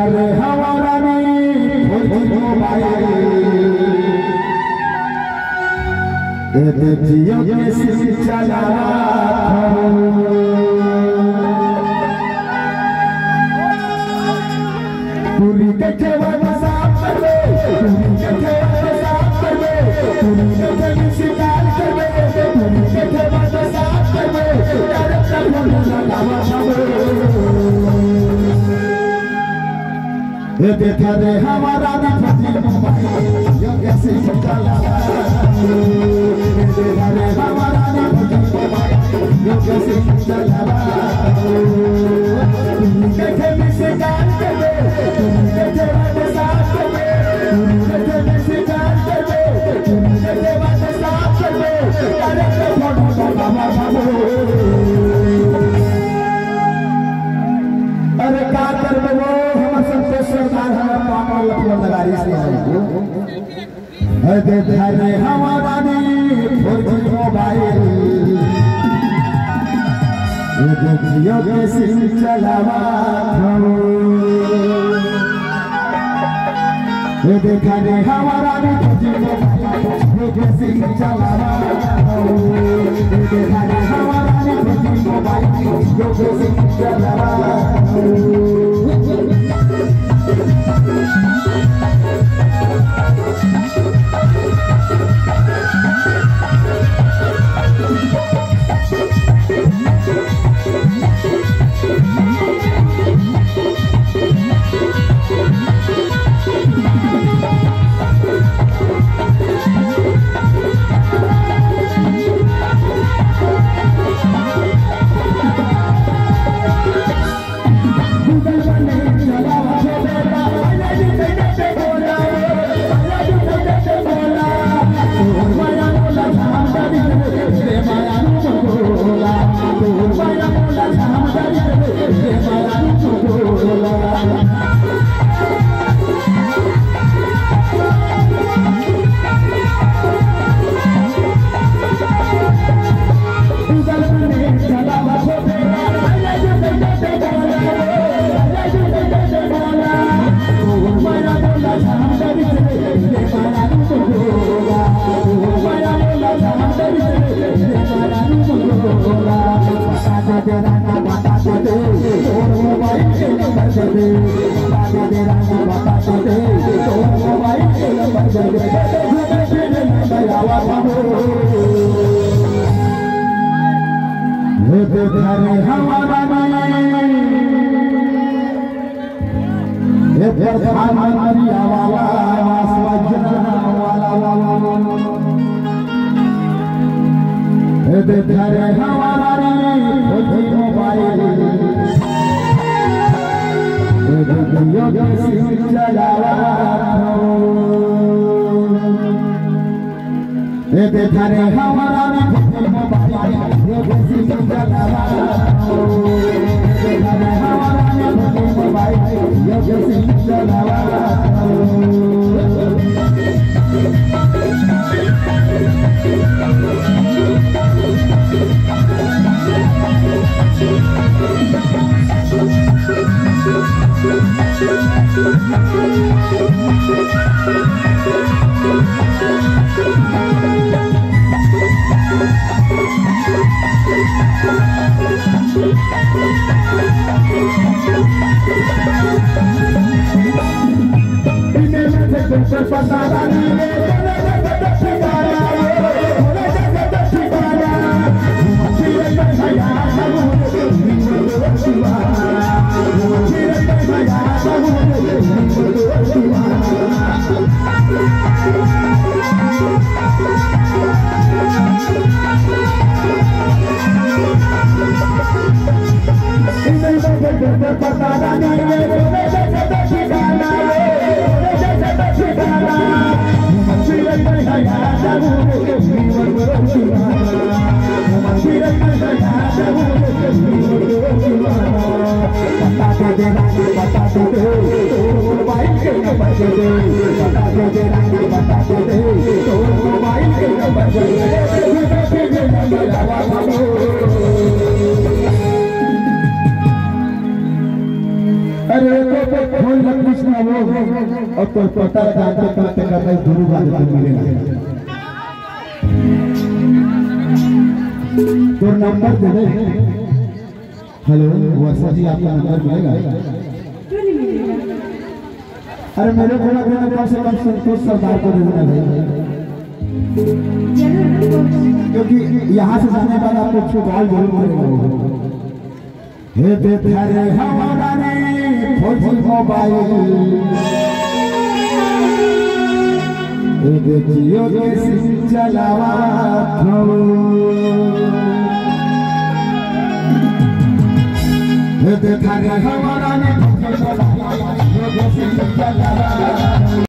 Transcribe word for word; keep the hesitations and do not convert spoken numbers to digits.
अरे हमारा नहीं, फोर जी मोबाइल। ए दे जियो के सिम चलावा था। पूरी के खेवा में साफ कर दे, पूरी के खेवा में साफ कर दे, पूरी के खेवा में शिकार कर दे, पूरी के खेवा में साफ कर दे, यार, सब लोग लगावा था। ए देखा रे हमारा ना फटी मोबाइल, यो कैसे चला। ए देखा रे हमारा ना फटी मोबाइल, यो कैसे चला। तुम कैसे मिस कॉल कर दे, तुम कैसे WhatsApp कर दे, तुम कैसे मिस कॉल कर दे, तुम कैसे WhatsApp कर दे, अरे तो फोटो तो बाबा बाबू। अरे का करबे वो, हमर संतोष सरकार, हमर पापड़ लफड़ा लगारी से आई। अरे धरे हमारा नी फोर जी मोबाइल। अरे जियो के सिम चलावा था। ए देखा रे हमारा नी फोर जी मोबाइल, यो के सिम चलावा। ए देखा रे हमारा नी फोर जी मोबाइल, यो के सिम चलावा। ये प्रधानमंत्री आवास योजना वाला, वाला, वाला। ये देखा रे हमारा रे फोर जी मोबाइल। ये देखियो कैसी चलावा। ए देखा रे हमारा नी फोर जी मोबाइल, यो कैसी चलावा। ए देखा रे हमारा नी फोर जी मोबाइल, यो कैसी चलावा। अरे तो कोई लग कुछ ना हो, और कोई पता लगा के तुम तक भाई गुरु वाले तुम मिले ना। तो नंबर दे दे। हेलो, वर्षा जी, आपका नंबर मिलेगा? क्यों नहीं मिलेगा? अरे, मेरे को लग रहा है, कम से कम संतोष सरदार को दे देना भाई। जरूर, of course। क्योंकि यहाँ से जाने के बाद आपको उसको कॉल जरूर करेगा वो। हे दे थारे हमारा रे फौजी मोबाइल, हे दे जियो के सिम चलावा था। हे दे थारे हमारा रे फौजी मोबाइल, हे दे सिम चलावा